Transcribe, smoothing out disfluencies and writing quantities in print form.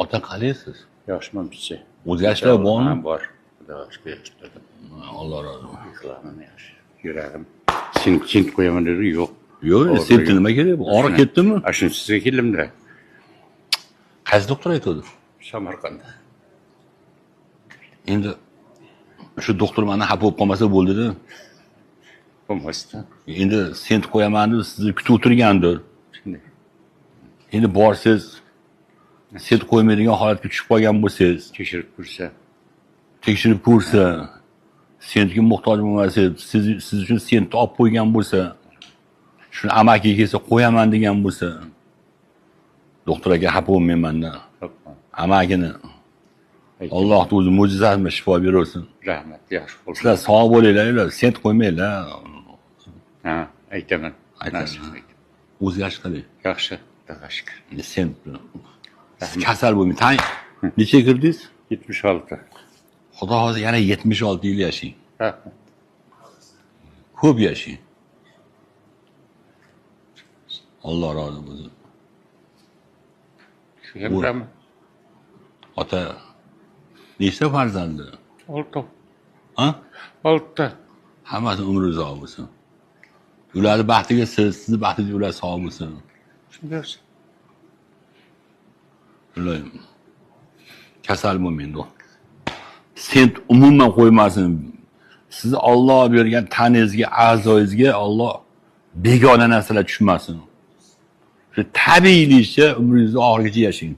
Ota, qalaysiz? Yaxshiman picha. O'zgarishlar bormi? Ha, bor. Xudoga shukur, yaxshi turdim. Alloh rozi bo'lsin. Yiqilaman, yaxshi. Yuragim. Sint sint qo'yaman dedi, yo'q. Yo'q, Og'rig'i- sentni nima kerak? Bu og'riq ketdimi? A, shuni sizga keldimda. Qaysi doktor aytadi? Samarqandda. Endi shu doktor mani xafa bo'lib qolmasa bo'ldi-da. Bo'lmasdan. Endi sent qo'yaman deb sizni kutib o'tirgandir. Shunday. Endi borsangiz, sent qo'ymaydigan holatga tushib qolgan bo'lsangiz, Tekshirib ko'rsa, tekshirib ko'rsa, sentga muhtoj bo'lmasangiz, siz uchun sentni olib qo'ygan bo'lsa, shuni amakiga kelsa qo'yaman degan bo'lsa, doktor aka, xafa bo'lmayman-da. Topman. Amakini Allohni o'zi mo'jizasi bilan shifo beraversin. Rahmat, yaxshi bo'lsin. Sizlar sog' bo'linglar, ular sent qo'ymanglar. Ha, aytaman. Aytaman. Nasib aytaman. O'zgarish qalay? Yaxshi, Xudoga shukur. Endi sent bilan. Siz kasal bo'lmang. Tang necha kirdingiz? 76. Xudo xohlasa, yana 76 yil yashang. Rahmat. Ko'p yashang. Alloh rozi bo'lsin. Shu ham. Ota, nechta farzandi? Olti. Ha? Oltita. Hammasi umri uzoq bo'lsin. Ularni baxtiga siz, sizni baxtingizga ular sog' bo'lsin. Shunday bo'lsin. Iloyim. Kasal bo'lmang, do'st. Sent umuman qo'ymasin. Sizni Olloh bergan tanangizga, a'zoyingizga Olloh begona narsalar tushmasin. Shu tabiiylikcha umringizni oxirigacha yashang.